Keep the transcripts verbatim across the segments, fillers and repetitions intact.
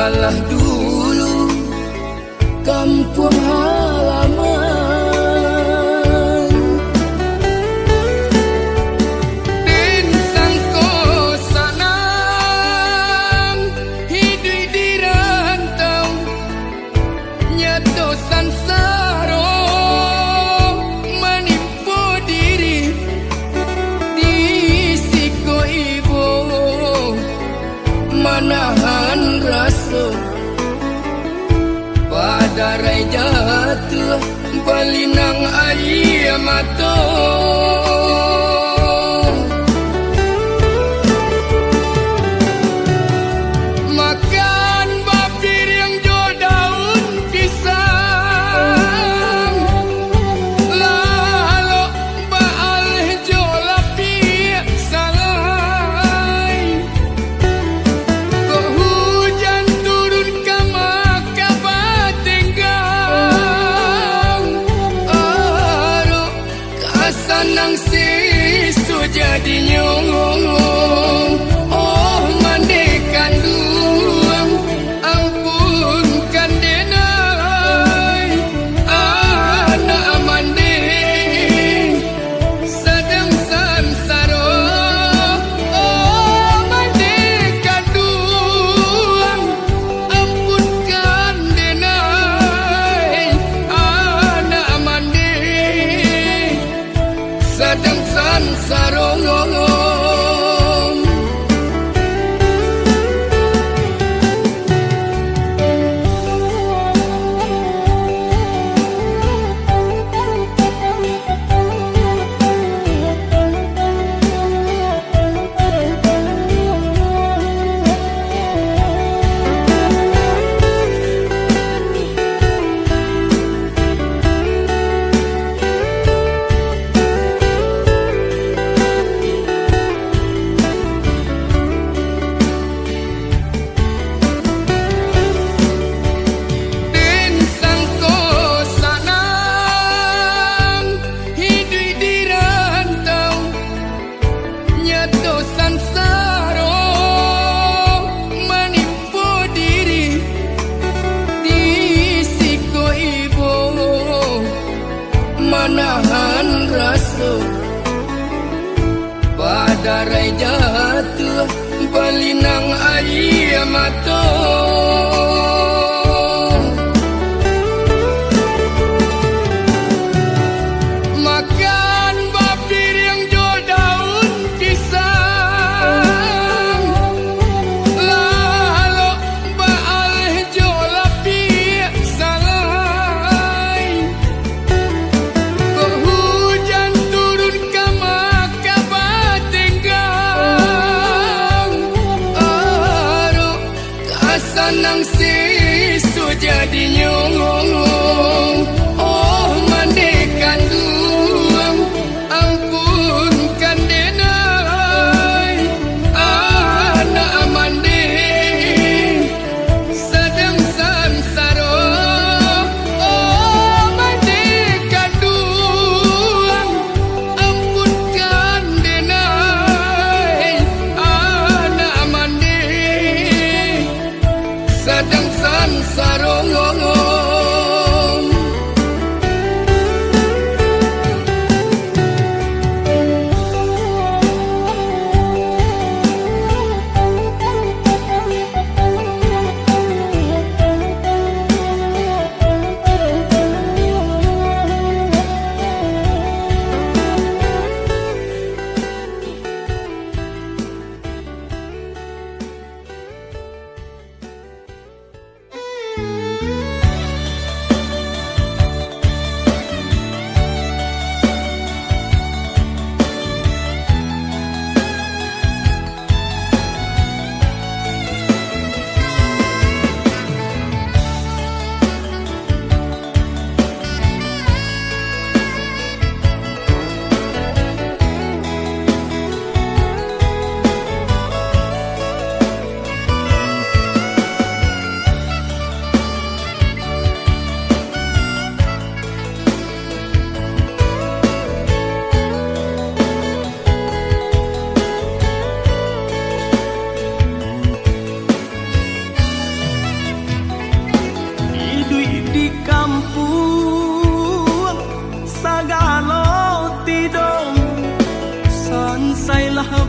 Alah dulu kampuang halaman. Den sangko sanang hiduik di rantau, nyato sansaro manimpo diri di siko ibo. Manahan raso, badarai jatuah, balinang aia mato. Makan bapiriang jo daun pisang, lalok baaleh jo lapiak salai. Kok hujan turun ka maka batenggang, arok ka sanang siso jadinyo. Oh, mandeh kanduang, ampunkan den ai, anak mandeh sadang sansaro. Oh, mandeh kanduang, ampunkan den ai, anak mandeh sadang sansaro. Den sangko sanang hiduik di rantau, nyato sansaro manimpo diri di siko ibo. Manahan raso, badarai jatuah, balinang aia mato. Makan bapiriang jo daun pisang, lalok baaleh jo lapiak salai. Kok hujan turun ka maka batenggang, arok ka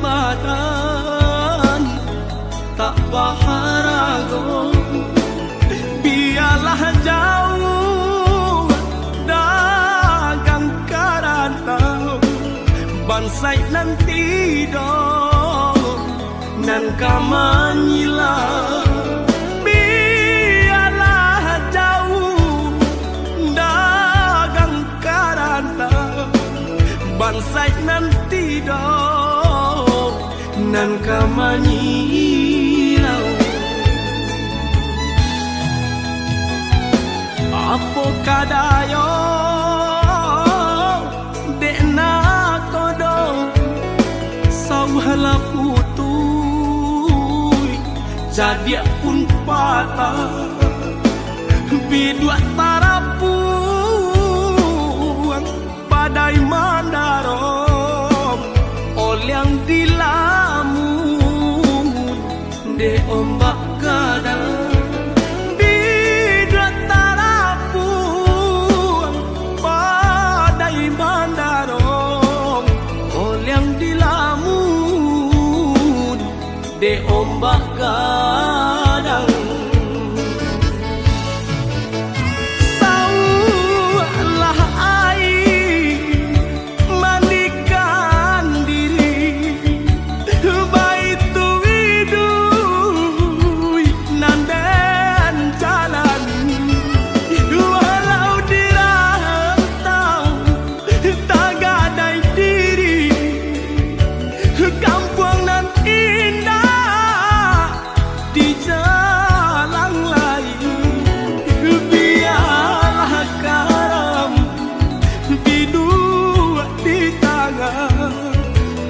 Badan tak baharago, bialah jauah dagang ka rantau, bansaik nan tido nan ka manyilau. Bialah jauah dagang ka rantau, bansaik nan tido nan ka manyilau. Apo kadayo dek nakodo, sauah lah putuih, cadiak pun patah, biduak tarapuang, padai mandarong, oliang dilamun dek ombak gadang. Biduak tarapuang, padai mandarong, oliang dilamun dek ombak gadang. Sauah lah aia mandikan diri, baitu iduik nan den jalani. Walau di rantau tagadai diri, kampuang nan indak di jalang lai. Bialah karam biduak di tangah,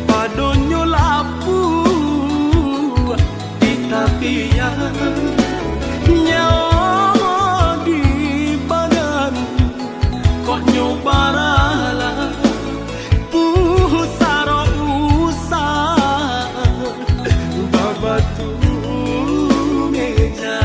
padonyo lapuak di tapian. Nyawo di badan, kok nyo baralah, pusaro usah babatu meja.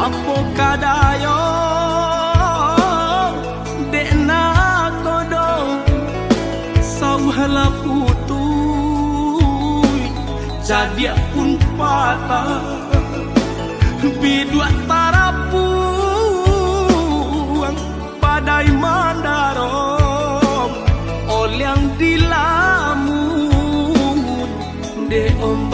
Apo kadayo dek nakodo, sauah lah putuih, cadiak pun patah, biduak tarapuang, padai mandarong, oliang dilamun dek ombak